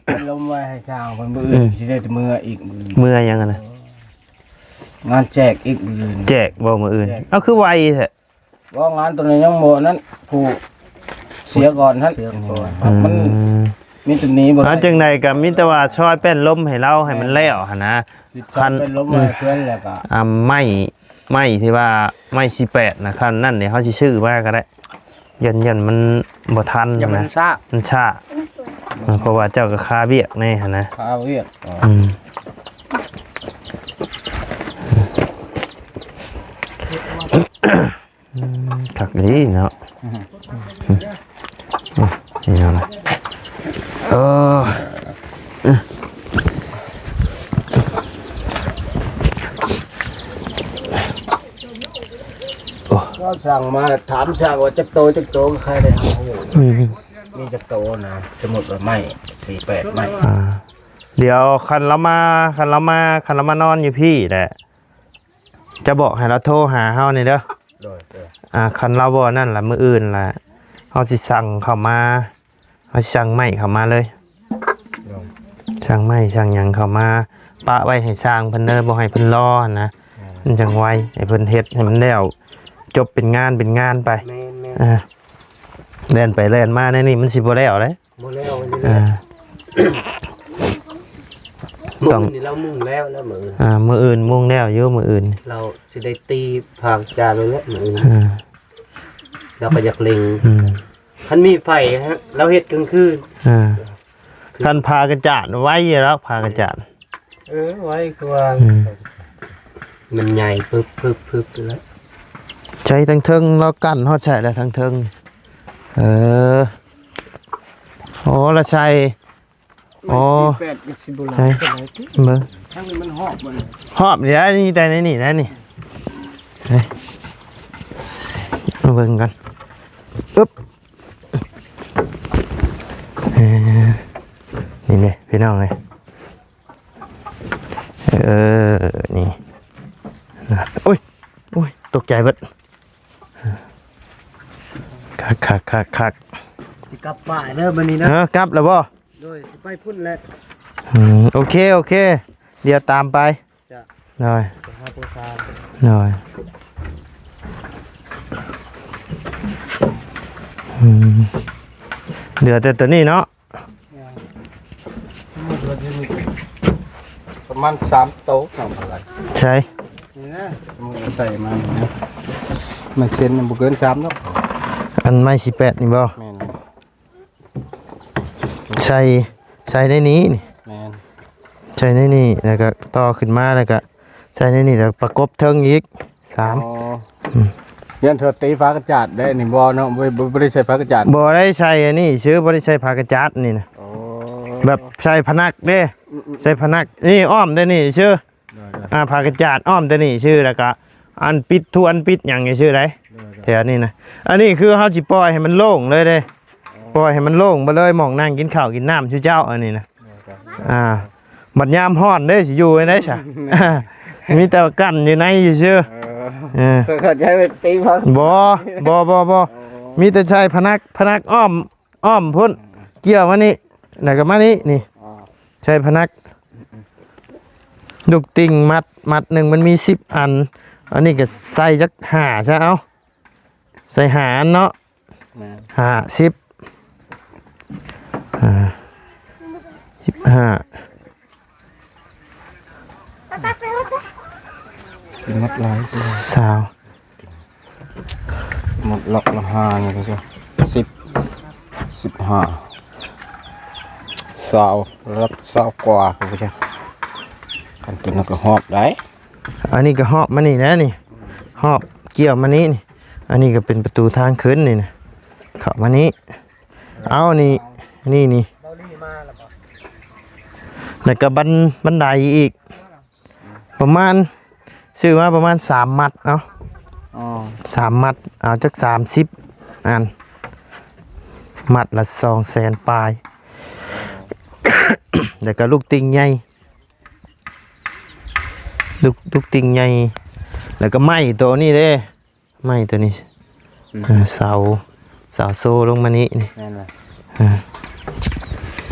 ໄປລົມໄວ້ໃຫ້ຊ່າງເພິ່ນ ມື້ອື່ນ ອືມ ຊິໄດ້ແຕ່ເມືອອີກ ມື້ອື່ນ ເມືອຫຍັງຫັ້ນນະ ງານແຈກອີກ ມື້ອື່ນ ແຈກບໍ່ມື້ອື່ນ ແຈກ ເອົ້າ ຄືໄວແທ້ ບໍ່ ງານໂຕນີ້ຍັງບໍ່ນັ້ນ ຜູ້ເສຍກ່ອນຫັ້ນ ເສຍກ່ອນ ມັນ ອືມ ມີໂຕນີ້ບໍ່ໄດ້ ເອົາ ຈັ່ງໃດກໍມີແຕ່ວ່າຊ່ອຍແປ້ນລົມໃຫ້ລາວ ໃຫ້ມັນແລ້ວຫັ້ນນະ ຊິຊ່ອຍແປ້ນລົມໃຫ້ເພື່ອນແລ້ວກໍ ອ່າ ໄມ້ ໄມ້ທີ່ວ່າໄມ້ສີ່ແປດນະ ຄັນນັ້ນເດ ເຮົາຊິຊື້ມາກໍໄດ້ ຢ້ານ ຢ້ານມັນບໍ່ທັນ ຢ້ານມັນ ນະ ຊ້າ ມັນຊ້າ ເອີ ເພາະວ່າເຈົ້າກໍຄາວຽກແນ່ຫັ້ນນະ ຄາວຽກ ອືມ ອືມ ຄັກດີເນາະ ອືມ ນີ້ເນາະ ເອີ. ອືມ ອືມ ສັ່ງມາ ຖາມຊ່າງວ່າຈັກໂຕ ຈັກໂຕ ກໍຂາຍໄດ້ ອືມ ມີຈັກໂຕນະ ສົມມຸດວ່າໄມ້ ສີ່ແປດ ໄມ້ ອ່າ ດຽວຄັນລາວມາ ຄັນລາວມາ ຄັນລາວມານອນຢູ່ພີ້ແຫຼະ ຈະບອກໃຫ້ລາວໂທຫາເຮົານີ້ເດີ. ໂດຍ ໂດຍ ອ່າ ຄັນລາວບໍ່ນັ້ນລະ ມື້ອື່ນລະ ເຮົາຊິສັ່ງເຂົ້າມາ ເຮົາຊິສັ່ງໄມ້ເຂົ້າມາເລີຍ. ໂດຍ ສັ່ງໄມ້ສັ່ງຫຍັງເຂົ້າມາ ປະໄວ້ໃຫ້ຊ່າງເພິ່ນເດີ ບໍ່ໃຫ້ເພິ່ນລໍຫັ້ນນະ. ອ່າ ມັນຈັ່ງໄວ ໃຫ້ເພິ່ນເຮັດໃຫ້ມັນແລ້ວ ຈົບເປັນງານເປັນງານໄປ. ແມ່ນໆ ອ່າ ແລ່ນໄປແລ່ນມາໃນນີ້ມັນຊິບໍ່ແລ້ວເດ້. ບໍ່ແລ້ວນີ້ແຫຼະ ອ່າ ມື້ອື່ນນີ້ລາວມຸງແລ້ວ ແລ້ວມື້ອື່ນ ອ່າ ມື້ອື່ນມຸງແລ້ວຢູ່ ມື້ອື່ນລາວຊິໄດ້ຕີພາກຈານແລ້ວ ມື້ອື່ນ ອ່າ ລາວກໍຢາກເລັ່ງ ອືມ ຄັນມີໄຟ ລາວເຮັດກາງຄືນ ອ່າ ຄັນພາກະຈາດໄວຢູ່ແລ້ວ ພາກະຈາດ ເອີ ໄວກວ່າ ອືມ ມັນໃຫຍ່ປຶບໆໆແລ້ວ ໃສ່ທາງເທິງ ລາວກັ້ນຮອດໃສ່ແລ້ວທາງເທິງ ເອີ ໂອ້ ລະໃສ່ ໂອ້ ໄມ້ສີ່ແປດ ກໍຊິບໍ່ຫຼາຍ ໃສ່ ປານໃດຕິ ເບິ່ງ ທາງນີ້ມັນຮອບບໍ່ນີ້ ຮອບນີ້ແຫຼະ ນີ້ ແຕ່ໃນນີ້ແຫຼະນີ້ ເອີ ມາເບິ່ງກັນ ອຶບ ເອີ ນີ້ເດ້ພີ່ນ້ອງເອີຍ ເອີ ນີ້ ໂອ້ຍ ໂອ້ຍ ຕົກໃຈເບິດ ຄັກໆໆໆ ຊິກັບປ່າເດີບັດນີ້ນະ ເອີ ກັບແລ້ວບໍ່? ໂດຍ ຊິໄປພຸ້ນແຫຼະ ອືມ ໂອເຄ ໂອເຄ ດຽວຕາມໄປ ຈ້ະ ໂດຍ ໄປຫາຜູ້ສາວ ໂດຍ ອືມ ເຫຼືອແຕ່ໂຕນີ້ເນາະ ປະມານສາມໂຕ ເອົາເທົ່າໃດ ໃສ່ ນີ້ນະ ມື້ໃສ່ມານີ້ນະ ໄມ້ເຊັນບໍ່ເກີນສາມດອກ ອັນໄມ້ສີ່ແປດນີ້ບໍ່? ແມ່ນ ໃສ່ ໃສ່ໃນນີ້ນີ້ ແມ່ນ ໃສ່ໃນນີ້ ແລ້ວກໍຕໍ່ຂຶ້ນມາ ແລ້ວກໍໃສ່ໃນນີ້ ແລ້ວປະກົບເທິງອີກ ສາມ ອໍ ອືມ ຢ້ານເຂົາຕີຝາກະຈາດໄດ້ນີ້ບໍ່ເນາະ ບໍ່ ບໍ່ ບໍ່ໄດ້ໃສ່ຝາກະຈາດ ບໍ່ໄດ້ໃສ່ອັນນີ້ຊື່ ບໍ່ໄດ້ໃສ່ຝາກະຈາດນີ້ນະ ອໍ ແບບໃສ່ພະນັກເດ້ ອືມໆ ໃສ່ພະນັກ ນີ້ອ້ອມໄດ້ນີ້ຊື່ ໂດຍໆ ອ່າ ຜ້າກັນຈາດອ້ອມແຕ່ນີ້ຊື່ ແລ້ວກະອັນປິດທວນປິດຫຍັງຊື່ໄດ໋ ໂດຍໆ ແຖວນີ້ນະ. ອັນນີ້ຄືເຮົາຊິປ່ອຍໃຫ້ມັນໂລ່ງເລີຍເດ້ ອໍ ປ່ອຍໃຫ້ມັນໂລ່ງໄປເລີຍ ໝ່ອງນັ່ງກິນເຂົ້າກິນນ້ຳຊຸເຈົ້າ ອັນນີ້ນະ ໂດຍໆ ອ່າ ບັດຍາມຮ້ອນເດ້ ຊິຢູ່ຈັ່ງໃດຊະ? ມີແຕ່ກັ້ນຢູ່ໃນຊື່ ເອີ ເອີ ເຂົາເຈົ້າໄປຕີພັກ ບໍ່ ບໍ່ ບໍ່ ບໍ່ ອໍ ມີແຕ່ໃສ່ພະນັກ ພະນັກອ້ອມ ອ້ອມພຸ້ນ ອືມ ກ່ຽວມານີ້ ແລ້ວກໍມານີ້ ນີ້ ອໍ ໃສ່ພະນັກ ລູກຕິ່ງມັດ ມັດໜຶ່ງມັນມີສິບອັນ ອັນນີ້ກໍໃສ່ຈັກຫ້າຊະ ເອົາ ໃສ່ຫ້າອັນເນາະ ແມ່ນ ຫ້າ ສິບ ອ່າ ສິບຫ້າ ຊິໝົດຫຼາຍ ຊາວ ໝົດລັກລະຫ້າ ນີ້ກໍຊິ ສິບ ສິບຫ້າ ຊາວ ລັກຊາວກວ່າ ກໍບໍ່ຈັກ ຄັນຕົວນັ້ນກໍຮອບໄດ້ ອັນນີ້ກໍຮອບມານີ້ແຫຼະນີ້ ຮອບກ່ຽວມານີ້ນີ້ ອັນນີ້ກໍເປັນປະຕູທາງຂຶ້ນນີ້ນະ ເຂົ້າມານີ້ ເອົານີ້ ນີ້ ນີ້ ແລ້ວກໍບັນ ບັນໄດອີກ ປະມານ ຊື້ມາປະມານສາມມັດເນາະ ອໍ ສາມມັດ ເອົາຈັກສາມສິບອັນ ມັດລະສອງແສນປາຍ ແລ້ວກໍລູກຕິ່ງໃຫຍ່ ລູກ ລູກຕິ່ງໃຫຍ່ ແລ້ວກໍໄມ້ໂຕນີ້ເດ້ ໄມ້ຕົວນີ້ ອືມ ເອີ ເສົາ ເສົາໂຊລົງມານີ້ນີ້ ແມ່ນລະ ເອີ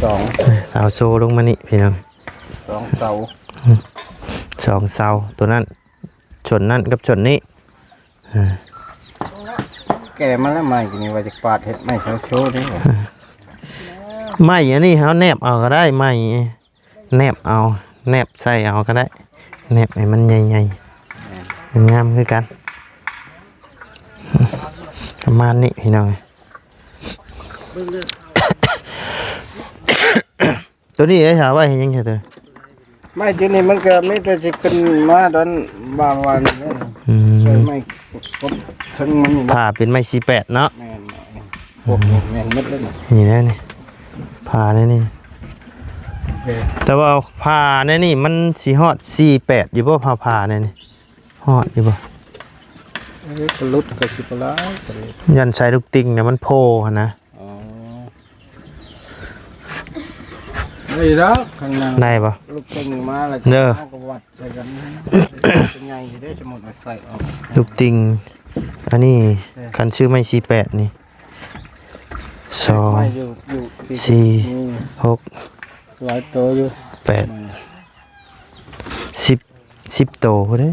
ສອງ ເອີ ເສົາໂຊລົງມານີ້ພີ່ນ້ອງ ສອງເສົາ ອືມ ສອງເສົາ ຕົວນັ້ນ ຊົນນັ້ນກັບຊົນນີ້ ເອີ ແກ່ມາແລ້ວ ໄມ້ນີ້ວ່າຈະປາດເຮັດໄມ້ເສົາໂຊເດ້ ເອີ ໄມ້ອັນນີ້ເຮົາແນບເອົາກໍໄດ້ ໄມ້ ແນບເອົາ ແນບໃສ່ເອົາກໍໄດ້ ແນບໃຫ້ມັນໃຫຍ່ໆ ງາມຄືກັນ ປະມານນີ້ພີ່ນ້ອງ ຕົວນີ້ໄດ້ສາໄວ້ເຮັດຫຍັງຊະ? ຕົວນີ້ ໄມ້ຈຸດນີ້ມັນກໍມີແຕ່ຊິຂຶ້ນມາດອນບາງວັນ ອືມ ໃຊ້ໄມ້ກົດເທິງມັນນີ້ ຜ້າເປັນໄມ້ສີ່ແປດເນາະ ແມ່ນ ພວກນີ້ແມ່ນໝົດເລີຍນີ້ ນີ້ແຫຼະນີ້ ຜ້າໃນນີ້ ໂອເຄ ແຕ່ວ່າຜ້າໃນນີ້ມັນຊິຮອດສີ່ແປດຢູ່ບໍ່? ຜ້າ ຜ້າໃນນີ້ຮອດຢູ່ບໍ່? ເອີ ກະຫຼຸດກະຊິປະຫຼາຍ ກະຫຼຸດ ຢ້ານໃສ່ລູກຕິ່ງນະມັນໂຜ່ຫັ້ນນະ. ອໍ ໄດ້ແລ້ວ ຂ້າງໜ້າ ໄດ້ບໍ່? ລູກຕິ່ງມາແລ້ວ ເດີ ເຮົາກະວັດໃສ່ກັນ ເປັນໃຫຍ່ຢູ່ເດ້ ສົມມຸດວ່າໃສ່ອອກ ລູກຕິ່ງ ອັນນີ້ ເອີ ຄັນຊື້ໄມ້ສີ່ແປດນີ້ ສອງ ໄມ້ຢູ່ ຢູ່ ສີ່ ນີ້ ຫົກ ຫຼາຍໂຕຢູ່ ແປດ ສິບ ສິບໂຕພຸ້ນເດ້.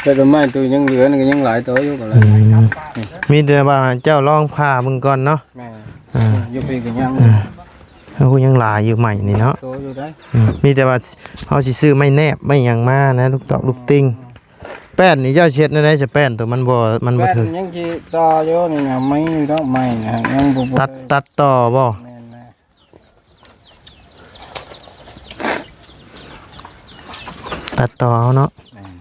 ແຕ່ດອກໄມ້ໂຕຍັງເຫຼືອນີ້ກະຍັງຫຼາຍໂຕຢູ່ ກະຫຼາຍ ອືມ ມີແຕ່ວ່າເຈົ້າລອງຜ່າເບິ່ງກ່ອນເນາະ. ແມ່ນ ອ່າ ຢູ່ພີ້ກະຍັງ ອ່າ ເຮົາກະຍັງຫຼາຍຢູ່ໄມ້ນີ້ເນາະ ໂຕຢູ່ໄດ໋ ອືມ ມີແຕ່ວ່າເຮົາຊິຊື້ໄມ້ແນບໄມ້ຫຍັງມານະ ລູກຕອກລູກຕິ່ງ. ແປ້ນນີ້ເຈົ້າຊິເຮັດແນວໃດ ສະແປ້ນໂຕມັນບໍ່ ມັນບໍ່ຖືກ ແປ້ນຍັງຊິຕໍ່ຢູ່ນີ້ນະ ໄມ້ດອກໄມ້ນະ ຍັງບໍ່ ຕັດ ຕັດຕໍ່ບໍ່? ແມ່ນແຫຼະ ຕັດຕໍ່ເອົາເນາະ ແມ່ນ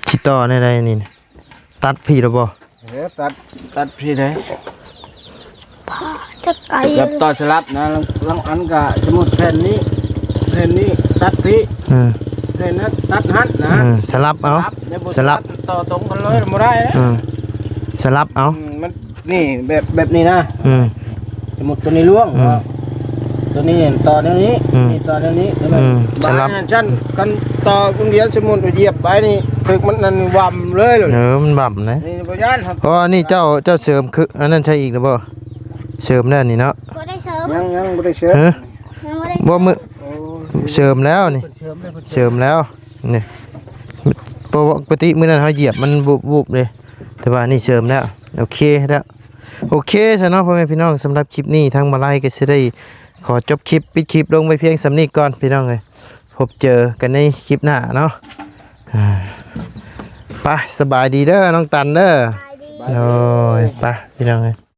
ຊິຕໍ່ແນວໃດນີ້ ຕັດພີ້ລະບໍ່? ເອີ ຕັດ ຕັດພີ້ເດ້ ຈະໄກ ແບບຕໍ່ສະຫຼັບນະ ລາງ ລາງອັນກະ ສົມມຸດແຜ່ນນີ້ ແຜ່ນນີ້ຕັດພີ້ ເອີ ແຜ່ນນັ້ນຕັດຫັ້ນນະ ເອີ ສະຫຼັບເອົາ ສະຫຼັບ ສະຫຼັບ ຕໍ່ຕົງກັນເລີຍບໍ່ໄດ້ນະ ເອີ ສະຫຼັບເອົາ ອືມ ມັນ ນີ້ແບບ ແບບນີ້ນະ ອືມ ສົມມຸດໂຕນີ້ລ່ວງ ອືມ ເນາະ ໂຕນີ້ຕໍ່ແນວນີ້ ອືມ ນີ້ຕໍ່ແນວນີ້ ໂຕນັ້ນ ອືມ ສະຫຼັບ ບາດນັ້ນຊັ້ນ ຄັນຕໍ່ຄົນດຽວ ສົມມຸດວ່າຢຽບໄປນີ້ ຖືກມັນນັ້ນຫວ່ຳເລີຍ ເອີ ມັນຫວ່ຳເດ້ ນີ້ບໍ່ຢ້ານ ເພາະວ່ານີ້ເຈົ້າ ເຈົ້າເສີມຄື ອັນນັ້ນໃສ່ອີກແລ້ວບໍ່? ເສີມແລ້ວນີ້ເນາະ ບໍ່ໄດ້ເສີມ ຍັງ ຍັງບໍ່ໄດ້ເສີມ ຮະ ຍັງບໍ່ໄດ້ ບໍ່ ມື້ ໂອ້ ເສີມແລ້ວນີ້ ເສີມແລ້ວ ນີ້ ປົກກະຕິມື້ນັ້ນເຮົາຢຽບມັນວຸບໆເດ້ ແຕ່ວ່ານີ້ເສີມແລ້ວ ໂອເຄແລ້ວ. ໂອເຄຊະເນາະ ພໍ່ແມ່ພີ່ນ້ອງ ສຳລັບຄລິບນີ້ທາງມາໄລກະຊິໄດ້ຂໍຈົບຄລິບ ປິດຄລິບລົງໄວ້ພຽງສ່ຳນີ້ກ່ອນພີ່ນ້ອງເອີຍ ພົບເຈີກັນໃນຄລິບໜ້າເນາະ ອ່າ ໄປ ສະບາຍດີເດີນ້ອງຕັນເດີ ສະບາຍດີ ໂດຍ ໄປພີ່ນ້ອງເອີຍ.